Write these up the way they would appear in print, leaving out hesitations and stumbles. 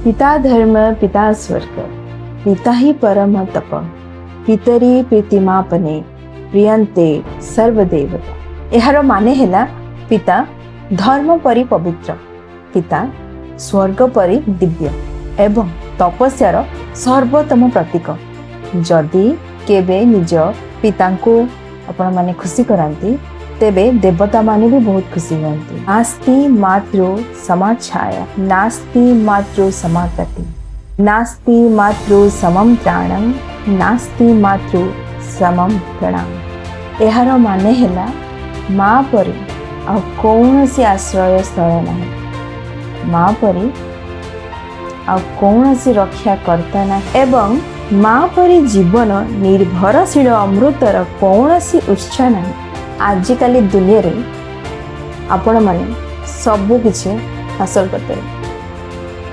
ପିତା ଧର୍ମ ପିତା ସ୍ୱର୍ଗ, ପିତା ହିଁ ପରମ ତପ, ପିତରି ପ୍ରୀତିମାପନେ ପ୍ରିୟନ୍ତେ ସର୍ବଦେବତା। ଏହାର ମାନେ ହେଲା ପିତା ଧର୍ମ ପରି ପବିତ୍ର, ପିତା ସ୍ୱର୍ଗ ପରି ଦିବ୍ୟ ଏବଂ ତପସ୍ୟାର ସର୍ବୋତ୍ତମ ପ୍ରତୀକ। ଯଦି କେବେ ନିଜ ପିତାଙ୍କୁ ଆପଣମାନେ ଖୁସି କରାନ୍ତି, ତେବେ ଦେବତାମାନେ ବି ବହୁତ ଖୁସି ହୁଅନ୍ତି। ନାସ୍ତି ମାତୃ ସମା ଛାୟା, ନାସ୍ତି ମାତୃ ସମାଗତି, ନାସ୍ତି ମାତୃ ସମମ୍ ତ୍ରାଣಂ, ନାସ୍ତି ମାତୃ ସମମ୍ ପ୍ରଣାମ। ଏହାର ମାନେ ହେଲା ମା ପରି ଆଉ କୌଣସି ଆଶ୍ରୟ ସ୍ଥଳ ନାହିଁ, ମା ପରି ଆଉ କୌଣସି ରକ୍ଷାକର୍ତ୍ତା ନାହିଁ ଏବଂ ମା ପରି ଜୀବନ ନିର୍ଭରଶୀଳ ଅମୃତର କୌଣସି ଉତ୍ସ ନାହିଁ। ଆଜିକାଲି ଦୁନିଆରେ ଆପଣମାନେ ସବୁ କିଛି ହାସଲ କରିପାରିବେ,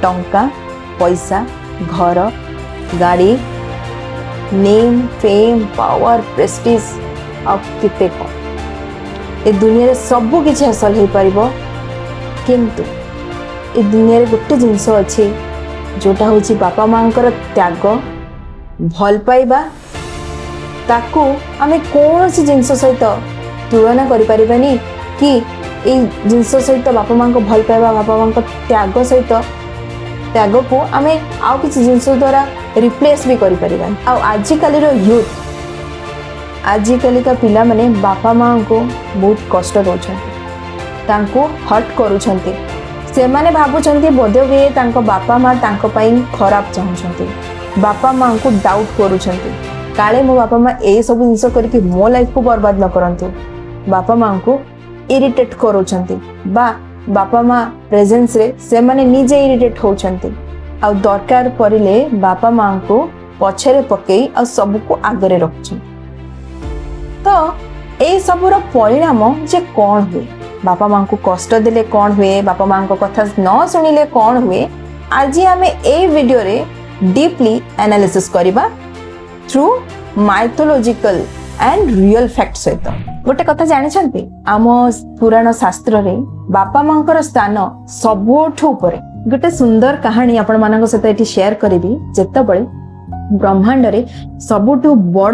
ଟଙ୍କା, ପଇସା, ଘର, ଗାଡ଼ି, ନେମ୍, ଫେମ୍, ପାୱାର, ପ୍ରେଷ୍ଟିଜ ଆଉ କେତେ କ'ଣ। ଏ ଦୁନିଆରେ ସବୁ କିଛି ହାସଲ ହେଇପାରିବ, କିନ୍ତୁ ଏ ଦୁନିଆରେ ଗୋଟେ ଜିନିଷ ଅଛି, ଯୋଉଟା ହେଉଛି ବାପା ମାଆଙ୍କର ତ୍ୟାଗ, ଭଲ ପାଇବା। ତାକୁ ଆମେ କୌଣସି ଜିନିଷ ସହିତ ତୁଳନା କରିପାରିବାନି କି ଏଇ ଜିନିଷ ସହିତ, ବାପା ମାଆଙ୍କ ଭଲ ପାଇବା, ବାପା ମାଆଙ୍କ ତ୍ୟାଗ ସହିତ, ତ୍ୟାଗକୁ ଆମେ ଆଉ କିଛି ଜିନିଷ ଦ୍ୱାରା ରିପ୍ଲେସ୍ ବି କରିପାରିବାନି। ଆଉ ଆଜିକାଲିର ୟୁଥ୍, ଆଜିକାଲିକା ପିଲାମାନେ ବାପା ମାଆଙ୍କୁ ବହୁତ କଷ୍ଟ ଦେଉଛନ୍ତି, ତାଙ୍କୁ ହର୍ଟ କରୁଛନ୍ତି। ସେମାନେ ଭାବୁଛନ୍ତି ବୋଧହୁଏ ତାଙ୍କ ବାପା ମା ତାଙ୍କ ପାଇଁ ଖରାପ ଚାହୁଁଛନ୍ତି। ବାପା ମାଆଙ୍କୁ ଡାଉଟ୍ କରୁଛନ୍ତି, କାଳେ ମୋ ବାପା ମା ଏସବୁ ଜିନିଷ କରିକି ମୋ ଲାଇଫକୁ ବର୍ବାଦ ନ କରନ୍ତୁ। ବାପା ମାଆଙ୍କୁ ଇରିଟେଟ୍ କରୁଛନ୍ତି ବା ବାପା ମା ପ୍ରେଜେନ୍ସରେ ସେମାନେ ନିଜେ ଇରିଟେଟ୍ ହେଉଛନ୍ତି ଆଉ ଦରକାର ପଡ଼ିଲେ ବାପା ମାଆଙ୍କୁ ପଛରେ ପକେଇ ଆଉ ସବୁକୁ ଆଗରେ ରଖୁଛନ୍ତି। ତ ଏଇ ସବୁର ପରିଣାମ ଯେ କ'ଣ ହୁଏ, ବାପା ମାଆଙ୍କୁ କଷ୍ଟ ଦେଲେ କ'ଣ ହୁଏ, ବାପା ମାଆଙ୍କ କଥା ନ ଶୁଣିଲେ କ'ଣ ହୁଏ, ଆଜି ଆମେ ଏଇ ଭିଡ଼ିଓରେ ଡିପଲି ଆନାଲିସିସ୍ କରିବା through mythological and real fact ସହିତ। ଗୋଟେ କଥା ଜାଣିଛନ୍ତି? ଆମ ପୁରାଣ ଶାସ୍ତ୍ରରେ ବାପା ମାଙ୍କର ସ୍ଥାନ ସବୁଠୁ ଉପରେ। ଗୋଟେ ସୁନ୍ଦର କାହାଣୀ ଆପଣମାନଙ୍କ ସହିତ ଏଠି ସେୟାର କରିବି। ଯେତେବେଳେ ବ୍ରହ୍ମାଣ୍ଡରେ ସବୁଠୁ ବଡ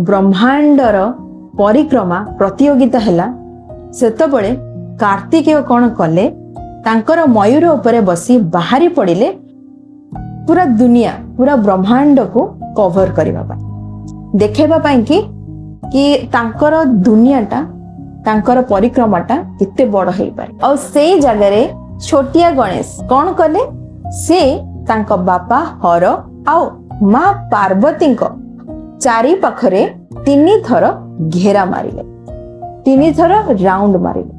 ବ୍ରହ୍ମାଣ୍ଡର ପରିକ୍ରମା ପ୍ରତିଯୋଗିତା ହେଲା, ସେତେବେଳେ କାର୍ତ୍ତିକେୟ କ'ଣ କଲେ? ତାଙ୍କର ମୟୂର ଉପରେ ବସି ବାହାରି ପଡ଼ିଲେ ପୁରା ଦୁନିଆ, ପୁରା ବ୍ରହ୍ମାଣ୍ଡକୁ କଭର କରିବା ପାଇଁ, ଦେଖେଇବା ପାଇଁ କି ତାଙ୍କର ଦୁନିଆଟା, ତାଙ୍କର ପରିକ୍ରମାଟା କେତେ ବଡ ହେଇପାରେ। ଆଉ ସେଇ ଜାଗାରେ ଛୋଟିଆ ଗଣେଶ କଣ କଲେ? ସେ ତାଙ୍କ ବାପା ହର ଆଉ ମା ପାର୍ବତୀଙ୍କ ଚାରି ପାଖରେ ତିନି ଥର ଘେରା ମାରିଲେ, ତିନି ଥର ରାଉଣ୍ଡ ମାରିଲେ।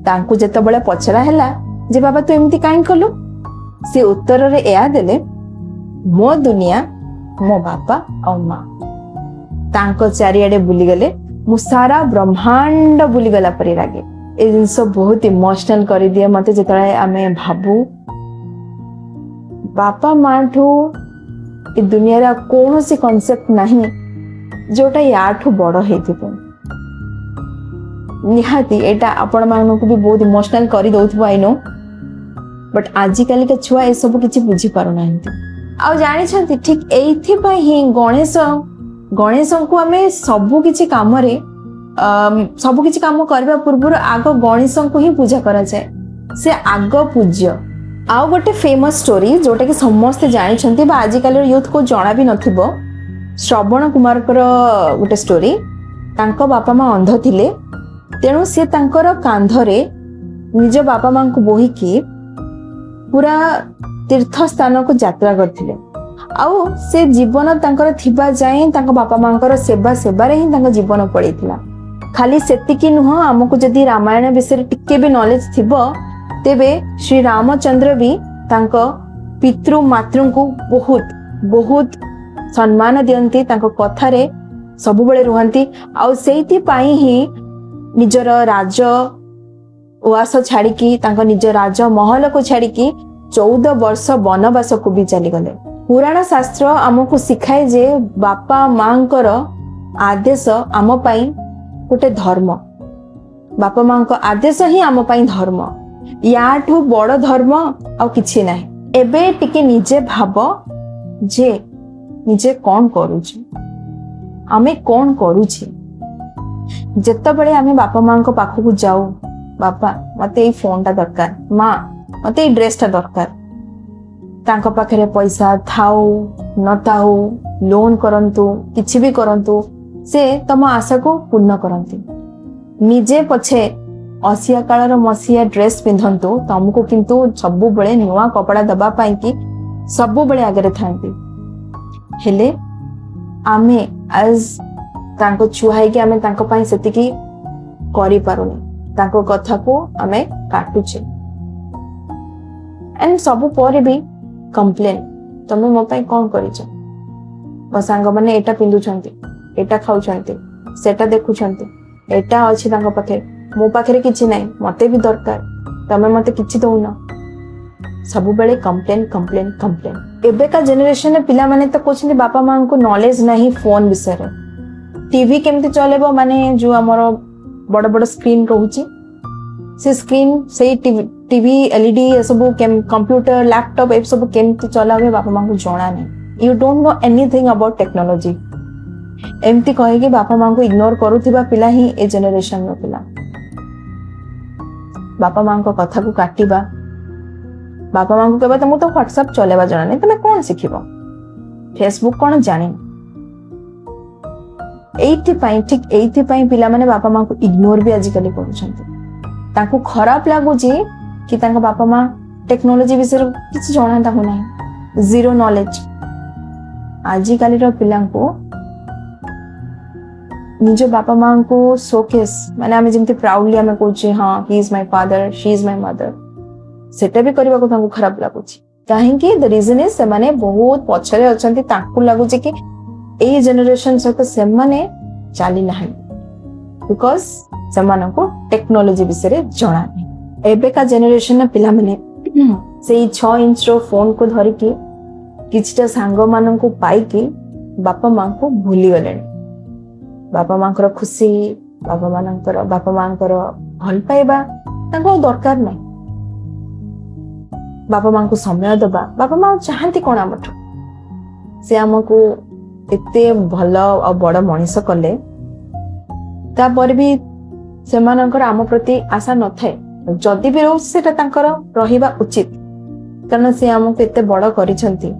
ତାଙ୍କୁ ଯେତେବେଳେ ପଚରା ହେଲା ଯେ ବାବା, ତୁ ଏମିତି କାହିଁ କଲୁ? ସେ ଉତ୍ତରରେ ଏହା ଦେଲେ, ମୋ ଦୁନିଆ ମୋ ବାପା ଆଉ ମା। ତାଙ୍କ ଚାରିଆଡେ ବୁଲିଗଲେ ମୁଁ ସାରା ବ୍ରହ୍ମାଣ୍ଡ ବୁଲିଗଲା ପରି ଲାଗେ। ଏ ଜିନିଷ ବହୁତ ଇମୋସନାଲ କରିଦିଏ ମତେ, ଯେତେବେଳେ ଆମେ ଭାବୁ ବାପା ମାଠୁ ଏ ଦୁନିଆରେ ଆଉ କୌଣସି କନସେପ୍ଟ ନାହିଁ ଯୋଉଟା ୟାଠୁ ବଡ ହେଇଥିବ। ନିହାତି ଏଇଟା ଆପଣମାନଙ୍କୁ ବି ବହୁତ ଇମୋସନାଲ କରିଦଉଥିବ, I know. But ଆଜିକାଲିକା ଛୁଆ ଏସବୁ କିଛି ବୁଝିପାରୁନାହାନ୍ତି। ଆଉ ଜାଣିଛନ୍ତି, ଠିକ ଏଇଥିପାଇଁ ହିଁ ଗଣେଶଙ୍କୁ ଆମେ ସବୁ କିଛି କାମରେ, ସବୁ କିଛି କାମ କରିବା ପୂର୍ବରୁ ଆଗ ଗଣେଶଙ୍କୁ ହିଁ ପୂଜା କରାଯାଏ। ସେ ଆଗ ପୂଜ୍ୟ। ଆଉ ଗୋଟେ ଫେମସ୍ ଷ୍ଟୋରି, ଯୋଉଟା କି ସମସ୍ତେ ଜାଣିଛନ୍ତି ବା ଆଜିକାଲିର ୟୁଥକୁ ଜଣା ବି ନଥିବ, ଶ୍ରବଣ କୁମାରଙ୍କର ଗୋଟେ ଷ୍ଟୋରି। ତାଙ୍କ ବାପା ମା ଅନ୍ଧ ଥିଲେ, ତେଣୁ ସେ ତାଙ୍କର କାନ୍ଧରେ ନିଜ ବାପା ମାଙ୍କୁ ବୋହିକି ପୁରା ତୀର୍ଥ ସ୍ଥାନକୁ ଯାତ୍ରା କରିଥିଲେ। ଆଉ ସେ ଜୀବନ ତାଙ୍କର ଥିବା ଯାଏଁ ତାଙ୍କ ବାପା ମାଙ୍କର ସେବାରେ ହିଁ ତାଙ୍କ ଜୀବନ ପଳେଇଥିଲା। ଖାଲି ସେତିକି ନୁହଁ, ଆମକୁ ଯଦି ରାମାୟଣ ବିଷୟରେ ଟିକେ ବି ନଲେଜ ଥିବ, ତେବେ ଶ୍ରୀ ରାମଚନ୍ଦ୍ର ବି ତାଙ୍କ ପିତୃ ମାତୃଙ୍କୁ ବହୁତ ବହୁତ ସମ୍ମାନ ଦିଅନ୍ତି, ତାଙ୍କ କଥାରେ ସବୁବେଳେ ରୁହନ୍ତି। ଆଉ ସେଇଥିପାଇଁ ହିଁ ନିଜର ରାଜ ଉଆସ ଛାଡିକି, ତାଙ୍କ ନିଜ ରାଜ ମହଲକୁ ଛାଡିକି 14 ବର୍ଷ ବନବାସକୁ ବି ଚାଲିଗଲେ। ପୁରାଣ ଶାସ୍ତ୍ର ଆମକୁ ଶିଖାଏ ଯେ ବାପା ମାଙ୍କର ଆଦେଶ ଆମ ପାଇଁ ଗୋଟେ ଧର୍ମ। ବାପା ମାଙ୍କ ଆଦେଶ ହିଁ ଆମ ପାଇଁ ଧର୍ମ। ୟାଠୁ ବଡ ଧର୍ମ ଆଉ କିଛି ନାହିଁ। ଏବେ ଟିକେ ନିଜେ ଭାବ ଯେ ନିଜେ କ'ଣ କରୁଛୁ, ଆମେ କ'ଣ କରୁଛେ। ଯେତେବେଳେ ଆମେ ବାପା ମାଙ୍କ ପାଖକୁ ଯାଉ, ବାପା ମତେ ଏଇ ଫୋନଟା ଦରକାର, ମା ମତେ ଏଇ ଡ୍ରେସଟା ଦରକାର, ତାଙ୍କ ପାଖରେ ପଇସା ଥାଉ ନଥାଉ, ଲୋନ କରନ୍ତୁ, କିଛି ବି କରନ୍ତୁ, ସେ ତମ ଆଶାକୁ ପୂର୍ଣ୍ଣ କରନ୍ତି। ନିଜେ ପଛେ ଅସିଆ କାଳର ମସିଆ ଡ୍ରେସ ପିନ୍ଧନ୍ତୁ, ତମକୁ କିନ୍ତୁ ସବୁବେଳେ ନୂଆ କପଡ଼ା ଦବା ପାଇଁ କି ସବୁବେଳେ ଆଗରେ ଥାନ୍ତି। ହେଲେ ଆମେ ଆଜ ତାଙ୍କ ଛୁଆ ହେଇକି ଆମେ ତାଙ୍କ ପାଇଁ ସେତିକି କରିପାରୁନି, ତାଙ୍କ କଥାକୁ ଆମେ କାଟୁଛେ। ଆଣ୍ଡ ସବୁ ପରେ ବି କମ୍ପ୍ଲେନ, ତମେ ମୋ ପାଇଁ କଣ କରିଛ, ମୋ ସାଙ୍ଗମାନେ ଏଇଟା ପିନ୍ଧୁଛନ୍ତି, ଏଇଟା ଖାଉଛନ୍ତି, ସେଟା ଦେଖୁଛନ୍ତି, ଏଇଟା ଅଛି ତାଙ୍କ ପାଖରେ, ମୋ ପାଖରେ କିଛି ନାହିଁ, ମତେ ବି ଦରକାର, ତମେ ମତେ କିଛି ଦଉନ। ସବୁବେଳେ କମ୍ପ୍ଲେନ, କମ୍ପ୍ଲେନ, କମ୍ପ୍ଲେନ। ଏବେକା ଜେନେରେସନରେ ପିଲାମାନେ ତ କହୁଛନ୍ତି ବାପା ମାଙ୍କୁ ନଲେଜ ନାହିଁ ଫୋନ ବିଷୟରେ, ଟିଭି କେମିତି ଚଲେଇବ, ମାନେ ଯୋଉ ଆମର ବଡ ବଡ ସ୍କ୍ରିନ୍ ରହୁଛି ସେ ସ୍କ୍ରିନ୍, ସେଇ ଟିଭି, ଏଲଇଡି, ଏସବୁ, କମ୍ପ୍ୟୁଟର, ଲାପଟପ୍, ଏସବୁ କେମିତି ଚଲା ହୁଏ ବାପା ମାଙ୍କୁ ଜଣା ନାହିଁ। You don't know anything about technology, ଏମିତି କହିକି ବାପା ମାଙ୍କୁ ଇଗ୍ନୋର କରୁଥିବା ପିଲା ହିଁ ଏ ଜେନେରେସନର ପିଲା। ବାପା ମାଙ୍କ କଥାକୁ କାଟିବା, ବାପା ମାଙ୍କୁ କହିବା ତମକୁ ତ ହ୍ୱାଟ୍ସଆପ୍ ଚଲେଇବା ଜଣା ନାହିଁ, ତମେ କଣ ଶିଖିବ, ଫେସବୁକ୍ କଣ ଜାଣିନ। ଏଇଥିପାଇଁ, ଠିକ ଏଇଥିପାଇଁ ପିଲାମାନେ ବାପା ମାଙ୍କୁ ଇଗ୍ନୋର ବି ଆଜିକାଲି କରୁଛନ୍ତି। ତାଙ୍କୁ ଖରାପ ଲାଗୁଛି କି ତାଙ୍କ ବାପା ମା ଟେକ୍ନୋଲୋଜି ବିଷୟରେ କିଛି ଜଣା ତାଙ୍କୁ ନାହିଁ, ଜିରୋ ନଲେଜ। ଆଜିକାଲିର ପିଲାଙ୍କୁ ନିଜ ବାପା ମାଙ୍କୁ ଶୋକେସ୍, ମାନେ ଆମେ ଯେମିତି ପ୍ରାଉଡଲି ଆମେ କହୁଛେ ହଁ he is my father, she is my mother, ସେଟା ବି କରିବାକୁ ତାଙ୍କୁ ଖରାପ ଲାଗୁଛି। କାହିଁକି? ଦ ରିଜନ is ସେମାନେ ବହୁତ ପଛରେ ଅଛନ୍ତି। ତାଙ୍କୁ ଲାଗୁଛି କି ଏଇ ଜେନେରେସନ ସହିତ ସେମାନେ ଚାଲି ନାହାନ୍ତି, because ସେମାନଙ୍କୁ ଟେକ୍ନୋଲୋଜି ବିଷୟରେ ଜଣା ନାହିଁ। ଏବେକା ଜେନେରେସନର ପିଲାମାନେ ସେଇ 6 ଇଞ୍ଚର ଫୋନକୁ ଧରିକି କିଛିଟା ସାଙ୍ଗମାନଙ୍କୁ ପାଇକି ବାପା ମାଙ୍କୁ ଭୁଲିଗଲେଣି। ବାପା ମାଙ୍କର ଖୁସି, ବାପା ମାଙ୍କର ଭଲ ପାଇବା ତାଙ୍କୁ ଆଉ ଦରକାର ନାହିଁ। ବାପା ମାଙ୍କୁ ସମୟ ଦବା, ବାପା ମା ଚାହାନ୍ତି କଣ ଆମଠୁ? ସେ ଆମକୁ ଏତେ ଭଲ ଆଉ ବଡ ମଣିଷ କଲେ, ତାପରେ ବି ସେମାନଙ୍କର ଆମ ପ୍ରତି ଆଶା ନଥାଏ। ଯଦି ବି ରହୁଛି ସେଟା ତାଙ୍କର ରହିବା ଉଚିତ, କାରଣ ସେ ଆମକୁ ଏତେ ବଡ କରିଛନ୍ତି,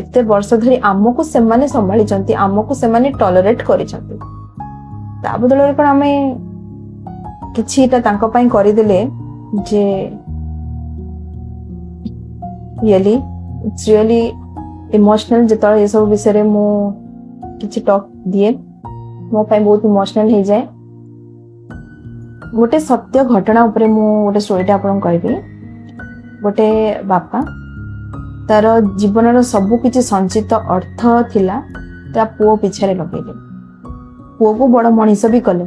ଏତେ ବର୍ଷ ଧରି ଆମକୁ ସେମାନେ ସମ୍ଭାଳିଛନ୍ତି, ଆମକୁ ସେମାନେ ଟଲରେଟ୍ କରିଛନ୍ତି। ତା ବଦଳରେ କଣ ଆମେ କିଛିଟା ତାଙ୍କ ପାଇଁ କରିଦେଲେ ଯେ ରିଅଲି it's really emotional. ଯେତେବେଳେ ଏସବୁ ବିଷୟରେ ମୁଁ କିଛି ଟକ୍ ଦିଏ, ମୋ ପାଇଁ ବହୁତ ଇମୋସନାଲ ହେଇଯାଏ। ଗୋଟେ ସତ୍ୟ ଘଟଣା ଉପରେ ମୁଁ ଗୋଟେ ଷ୍ଟୋରିଟା ଆପଣଙ୍କୁ କହିବି। ଗୋଟେ ବାପା, ତାର ଜୀବନର ସବୁ କିଛି ସଞ୍ଚିତ ଅର୍ଥ ଥିଲା ତା ପୁଅ ପିଛାରେ ଲଗେଇଲେ, ପୁଅକୁ ବଡ ମଣିଷ ବି କଲେ,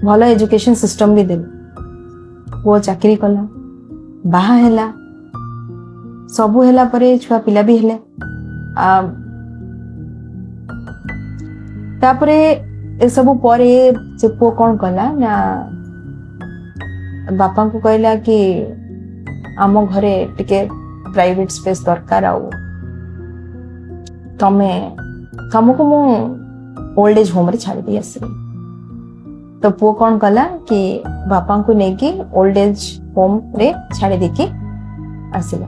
ଭଲ ଏଜୁକେସନ ସିଷ୍ଟମ ବି ଦେଲେ। ପୁଅ ଚାକିରି କଲା, ବାହା ହେଲା, ସବୁ ହେଲା ପରେ ଛୁଆ ପିଲା ବି ହେଲେ। ତାପରେ ଏସବୁ ପରେ ସେ ପୁଅ କଣ କଲା ନା ବାପାଙ୍କୁ କହିଲା କି ଆମ ଘରେ ଟିକେ ପ୍ରାଇଭେଟ ସ୍ପେସ୍ ଦରକାର, ଆଉ ତମକୁ ମୁଁ ଓଲ୍ଡ ଏଜ୍ ହୋମରେ ଛାଡ଼ି ଦେଇ ଆସିବି। ତ ପୁଅ କଣ କଲା କି ବାପାଙ୍କୁ ନେଇକି ଓଲ୍ଡ ଏଜ୍ ହୋମରେ ଛାଡ଼ି ଦେଇକି ଆସିଲା।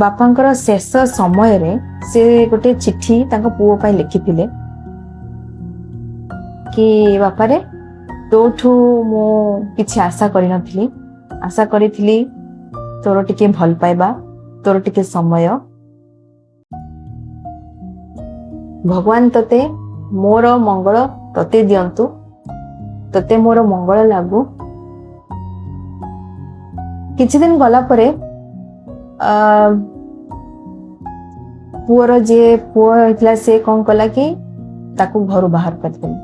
ବାପାଙ୍କର ଶେଷ ସମୟରେ ସେ ଗୋଟେ ଚିଠି ତାଙ୍କ ପୁଅ ପାଇଁ ଲେଖିଥିଲେ କି ବାପାରେ, ତୋଠୁ ମୁଁ କିଛି ଆଶା କରିନଥିଲି, ଆଶା କରିଥିଲି ତୋର ଟିକେ ଭଲ ପାଇବା, ତୋର ଟିକେ ସମୟ। ଭଗବାନ ତତେ ମୋର ମଙ୍ଗଳ ତତେ ଦିଅନ୍ତୁ, ତତେ ମୋର ମଙ୍ଗଳ ଲାଗୁ। କିଛି ଦିନ ଗଲା ପରେ ପୁଅର ଯିଏ ପୁଅ ହେଇଥିଲା ସେ କଣ କଲା କି ତାକୁ ଘରୁ ବାହାର କରିଦେଲେ।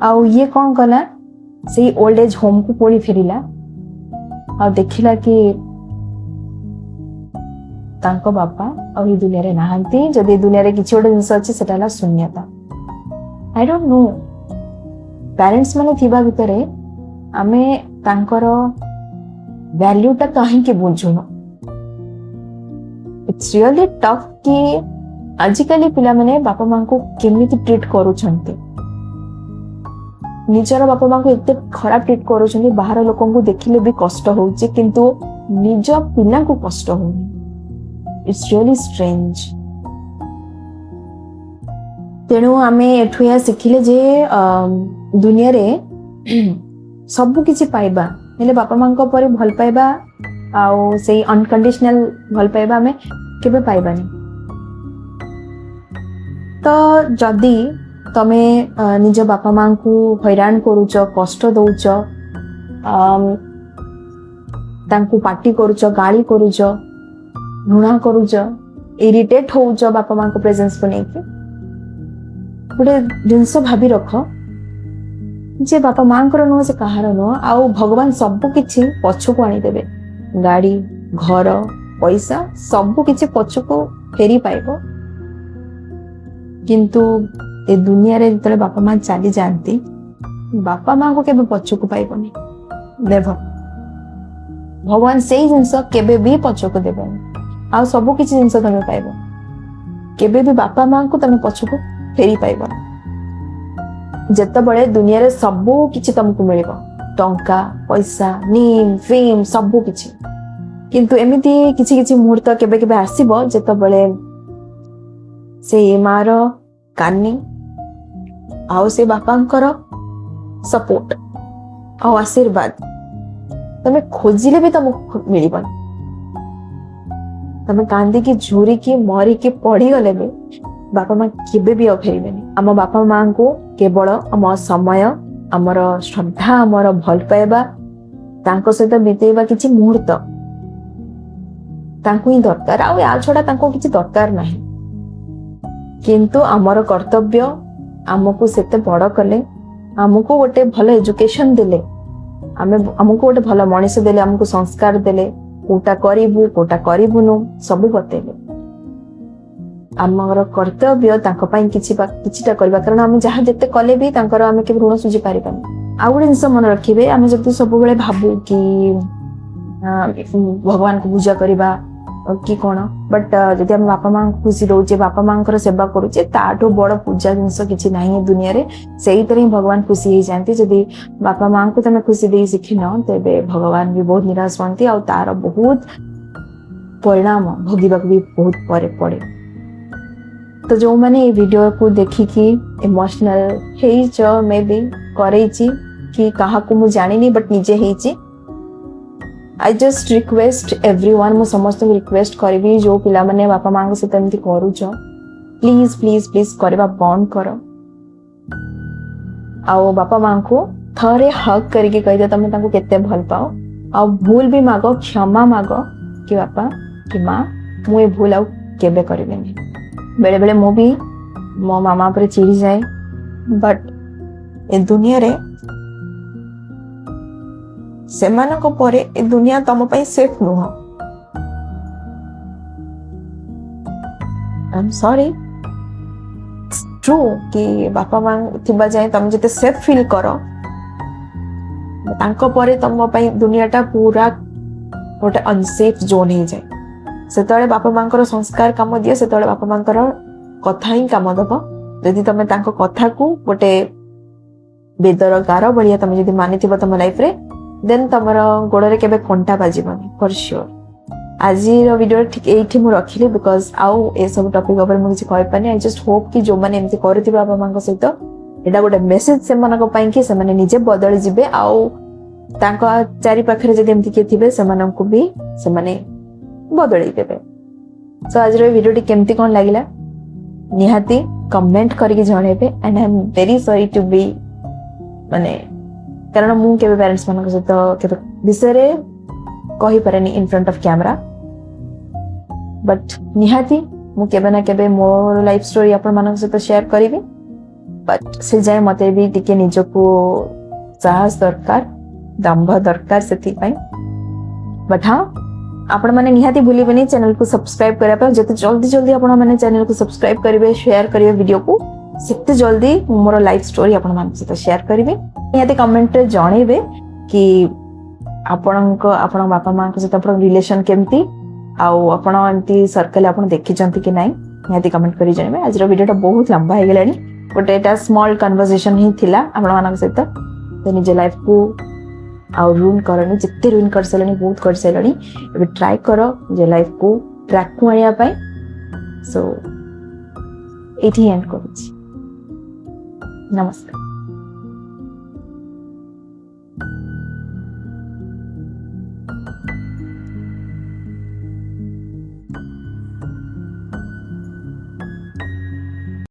ଆଉ ଇଏ କଣ କଲା, ସେଇ ଓଲ୍ଡ ଏଜ୍ ହୋମକୁ ପୁଣି ଫେରିଲା ଆଉ ଦେଖିଲା କି ତାଙ୍କ ବାପା ଆଉ ଏଇ ଦୁନିଆରେ ନାହାନ୍ତି। ଯଦି ଏ ଦୁନିଆରେ କିଛି ଗୋଟେ ଜିନିଷ ଅଛି ସେଟା ହେଲା ଶୂନ୍ୟତା। I don't know, parents ମାନେ ଥିବା ଭିତରେ ଆମେ ତାଙ୍କର ଭ୍ୟାଲ୍ୟୁଟା କାହିଁକି ବୁଝୁନ? It's really tough କି ଆଜିକାଲି ପିଲାମାନେ ବାପା ମାଙ୍କୁ କେମିତି ଟ୍ରିଟ୍ କରୁଛନ୍ତି। ନିଜର ବାପା ମାଙ୍କୁ ଏତେ ଖରାପ ଟ୍ରିଟ୍ କରୁଛନ୍ତି, ବାହାର ଲୋକଙ୍କୁ ଦେଖିଲେ ବି କଷ୍ଟ ହଉଛି, କିନ୍ତୁ ନିଜ ପିଲାଙ୍କୁ କଷ୍ଟ ହଉନି। It's really strange. ତେଣୁ ଆମେ ଏଠୁ ଏହା ଶିଖିଲେ ଯେ ଦୁନିଆରେ ସବୁ କିଛି ପାଇବା, ହେଲେ ବାପା ମାଙ୍କ ପରି ଭଲ ପାଇବା ଆଉ ସେଇ ଅନକଣ୍ଡିସନାଲ ଭଲ ପାଇବା ଆମେ କେବେ ପାଇବାନି। ତ ଯଦି ତମେ ନିଜ ବାପା ମାଙ୍କୁ ହଇରାଣ କରୁଛ, କଷ୍ଟ ଦଉଛ, ତାଙ୍କୁ ପାଟି କରୁଛ, ଗାଳି କରୁଛ, ଘୃଣା କରୁଛ, ଇରିଟେଟ୍ ହଉଛ ବାପା ମାଙ୍କ ପ୍ରେଜେନ୍ସକୁ ନେଇକି, ଗୋଟେ ଜିନିଷ ଭାବି ରଖ ଯେ ବାପା ମାଙ୍କର ନୁହଁ, ସେ କାହାର ନୁହଁ। ଆଉ ଭଗବାନ ସବୁ କିଛି ପଛକୁ ଆଣିଦେବେ। ଗାଡି, ଘର, ପଇସା ସବୁ କିଛି ପଛକୁ ଫେରି ପାଇବ। କିନ୍ତୁ ଏ ଦୁନିଆରେ ଯେତେବେଳେ ବାପା ମା ଚାଲି ଯାଆନ୍ତି, ବାପା ମାଙ୍କୁ କେବେ ପଛକୁ ପାଇବନି। ନେଭର। ଭଗବାନ ସେଇ ଜିନିଷ କେବେ ବି ପଛକୁ ଦେବେନି। ଆଉ ସବୁ କିଛି ଜିନିଷ ତମେ ପାଇବ, କେବେ ବି ବାପା ମାଙ୍କୁ ତମେ ପଛକୁ ଫେରି ପାଇବନି। ଯେତେବେଳେ ଦୁନିଆରେ ସବୁ କିଛି ତମକୁ ମିଳିବ, ଟଙ୍କା, ପଇସା, ନେମ୍, ଫେମ୍, ସବୁ କିଛି, କିନ୍ତୁ ଏମିତି କିଛି କିଛି ମୁହୂର୍ତ୍ତ କେବେ କେବେ ଆସିବ ଯେତେବେଳେ ସେଇ ମାର କାନି ଆଉ ସେ ବାପାଙ୍କର ସପୋର୍ଟ ଆଉ ଆଶୀର୍ବାଦ ତମେ ଖୋଜିଲେ ବି ତମକୁ ମିଳିବନି। ତମେ କାନ୍ଦିକି, ଝୁରିକି, ମରିକି ପଡିଗଲେ ବି ବାପା ମା କେବେ ବି ଆଉ ଫେରିବେନି। ଆମ ବାପା ମାଙ୍କୁ କେବଳ ଆମ ସମୟ, ଆମର ଶ୍ରଦ୍ଧା, ଆମର ଭଲ ପାଇବା, ତାଙ୍କ ସହିତ ବିତେଇବା କିଛି ମୁହୂର୍ତ୍ତ ତାଙ୍କୁ ହିଁ ଦରକାର। ଆଉ ୟା ଛଡା ତାଙ୍କୁ କିଛି ଦରକାର ନାହିଁ। କିନ୍ତୁ ଆମର କର୍ତ୍ତବ୍ୟ, ଆମକୁ ସେତେ ବଡ କଲେ, ଆମକୁ ଗୋଟେ ଭଲ ଏଜୁକେସନ ଦେଲେ, ଆମକୁ ଗୋଟେ ଭଲ ମଣିଷ ଦେଲେ, ଆମକୁ ସଂସ୍କାର ଦେଲେ, କୋଉଟା କରିବୁ, କୋଉଟା କରିବୁନୁ ସବୁ ବତେଇଲେ। ଆମର କର୍ତ୍ତବ୍ୟ ତାଙ୍କ ପାଇଁ କିଛି ବା କିଛିଟା କରିବା, କାରଣ ଆମେ ଯାହା ଯେତେ କଲେ ବି ତାଙ୍କର ଆମେ କେବେ ଋଣ ସୁଝି ପାରିବାନି। ଆଉ ଗୋଟେ ଜିନିଷ ମନେ ରଖିବେ, ଆମେ ଯଦି ସବୁବେଳେ ଭାବୁ କି ଭଗବାନଙ୍କୁ ପୂଜା କରିବା କି କଣ, ବଟ୍ ଯଦି ଆମେ ବାପା ମାଙ୍କୁ ଖୁସି ଦଉଛେ, ବାପା ମାଙ୍କର ସେବା କରୁଛେ, ତାଠୁ ବଡ ପୂଜା ଜିନିଷ କିଛି ନାହିଁ ଏ ଦୁନିଆରେ। ସେଇଥିରେ ହିଁ ଭଗବାନ ଖୁସି ହେଇଯାଆନ୍ତି। ଯଦି ବାପା ମାଙ୍କୁ ତମେ ଖୁସି ଦେଇ ଶିଖିନ, ତେବେ ଭଗବାନ ବି ବହୁତ ନିରାଶ ହୁଅନ୍ତି ଆଉ ତାର ବହୁତ ପରିଣାମ ଭୋଗିବାକୁ ବି ବହୁତ ପରେ ପଡେ। ତ ଯୋଉମାନେ ଏଇ ଭିଡିଓକୁ ଦେଖିକି ଇମୋସନାଲ ହେଇଛ, ମେ ବି କରେଇଛି କି କାହାକୁ ମୁଁ ଜାଣିନି, ବଟ୍ ନିଜେ ହେଇଛି, I just request everyone, ମୁଁ ସମସ୍ତଙ୍କୁ ରିକ୍ୱେଷ୍ଟ କରିବି, ଯୋଉ ପିଲାମାନେ ବାପା ମାଙ୍କ ସହିତ ଏମିତି କରୁଛ, ପ୍ଲିଜ, ପ୍ଲିଜ, ପ୍ଲିଜ କରିବା ବନ୍ଦ କର। ଆଉ ବାପା ମାଙ୍କୁ ଥରେ ହଗ୍ କରିକି କହିଦିଅ ତମେ ତାଙ୍କୁ କେତେ ଭଲ ପାଅ। ଆଉ ଭୁଲ ବି ମାଗ, କ୍ଷମା ମାଗ କି ବାପା କି ମା, ମୁଁ ଏ ଭୁଲ ଆଉ କେବେ କରିବିନି। ବେଳେ ବେଳେ ମୁଁ ବି ମୋ ମାମା ଉପରେ ଚିଡ଼ି ଯାଏ, ବଟ୍ ଏ ଦୁନିଆରେ ସେମାନଙ୍କ ପରେ ଏ ଦୁନିଆ ତମ ପାଇଁ ସେଫ୍ ନୁହଁ। I am sorry, true କି ବାପା ମା ଥିବା ଯାଏଁ ତମେ ଯେତେ ସେଫ୍ ଫିଲ୍ କର, ତାଙ୍କ ପରେ ତମ ପାଇଁ ଦୁନିଆଟା ପୁରା ଗୋଟେ ଅନସେଫ୍ ଜୋନ୍ ହେଇଯାଏ। ସେତେବେଳେ ବାପା ମାଙ୍କର ସଂସ୍କାର କାମ ଦିଏ, ସେତେବେଳେ ବାପା ମାଙ୍କର କଥା ହିଁ କାମ ଦବ। ଯଦି ତମେ ତାଙ୍କ କଥାକୁ ଗୋଟେ ବେଦର ଗାର ଭଳିଆ ତମେ ଯଦି ମାନିଥିବ ତମ ଲାଇଫରେ, ଦେନ୍ ତମର ଗୋଡରେ କେବେ କଣ୍ଟା ବାଜିବନି, ଫର୍ ସିଓର। ଆଜିର ଭିଡିଓ ଠିକ ଏଇଠି ମୁଁ ରଖିଲି, because ଆଉ ଏସବୁ ଟପିକ ଉପରେ ମୁଁ କିଛି କହିପାରିନି। I just Hope କି ଯୋଉମାନେ ଏମିତି କରୁଥିବେ ବାପା ମାଙ୍କ ସହିତ, ଏଇଟା ଗୋଟେ ମେସେଜ ସେମାନଙ୍କ ପାଇଁ କି ସେମାନେ ନିଜେ ବଦଳି ଯିବେ ଆଉ ତାଙ୍କ ଚାରି ପାଖରେ ଯଦି ଏମିତି କିଏ ଥିବେ, ସେମାନଙ୍କୁ ବି ସେମାନେ ବଦଳେଇ ଦେବେ। ସୋ ଆଜିର ଏ ଭିଡିଓଟି କେମିତି କଣ ଲାଗିଲା, ନିହାତି କମେଣ୍ଟ କରିକି ଜଣେଇବେ। And I am very sorry to be ମାନେ, କାରଣ ମୁଁ କେବେ ପ୍ୟାରେଣ୍ଟସ୍ ମାନଙ୍କ ସହିତ କେବେ ବିଷୟରେ କହିପାରେନି in front of camera, but ନିହାତି ମୁଁ କେବେ ନା କେବେ ମୋର ଲାଇଫ୍ ଷ୍ଟୋରି ଆପଣମାନଙ୍କ ସହିତ ସେୟାର କରିବି। ବଟ୍ ସେ ଯାଏ ମତେ ବି ଟିକେ ନିଜକୁ ସାହସ ଦରକାର, ଦମ୍ଭ ଦରକାର ସେଥିପାଇଁ। ବଟ୍ ହଁ, ଆପଣମାନେ ନିହାତି ଭୁଲିବେନି ଚ୍ୟାନେଲକୁ ସବସ୍କ୍ରାଇବ କରିବା ପାଇଁ। ଯେତେ ଜଲ୍ଦି ଜଲ୍ଦି ଆପଣମାନେ ଚ୍ୟାନେଲକୁ ସବସ୍କ୍ରାଇବ କରିବେ, ସେୟାର କରିବେ ଭିଡିଓକୁ, ସେତେ ଜଲ୍ଦି ମୁଁ ମୋର ଲାଇଫ୍ ଷ୍ଟୋରି ଆପଣମାନଙ୍କ ସହିତ ସେୟାର କରିବି। ନିହାତି କମେଣ୍ଟରେ ଜଣେଇବେ କି ଆପଣଙ୍କ ଆପଣଙ୍କ ବାପା ମାଆଙ୍କ ସହିତ ଆପଣଙ୍କ ରିଲେସନ୍ କେମିତି, ଆଉ ଆପଣ ଏମିତି ସର୍କଲ୍ ଆପଣ ଦେଖିଛନ୍ତି କି ନାହିଁ, ନିହାତି କମେଣ୍ଟ କରି ଜଣାଇବେ। ଆଜିର ଭିଡ଼ିଓଟା ବହୁତ ଲମ୍ବା ହେଇଗଲାଣି, ଗୋଟେ ଏଇଟା ସ୍ମଲ୍ କନଭରସେସନ୍ ହିଁ ଥିଲା ଆପଣମାନଙ୍କ ସହିତ। ତ ନିଜ ଲାଇଫକୁ ଆଉ ରୁଇନ୍ କରନି। ଯେତେ ରୁଇନ୍ କରିସାରିଲଣି, ବହୁତ କରିସାରିଲଣି। ଏବେ ଟ୍ରାଏ କର ନିଜ ଲାଇଫକୁ ଟ୍ରାକକୁ ଆଣିବା ପାଇଁ। ସୋ ଏଇଠି ଏଣ୍ଡ କରୁଛି। ନମସ୍କାର।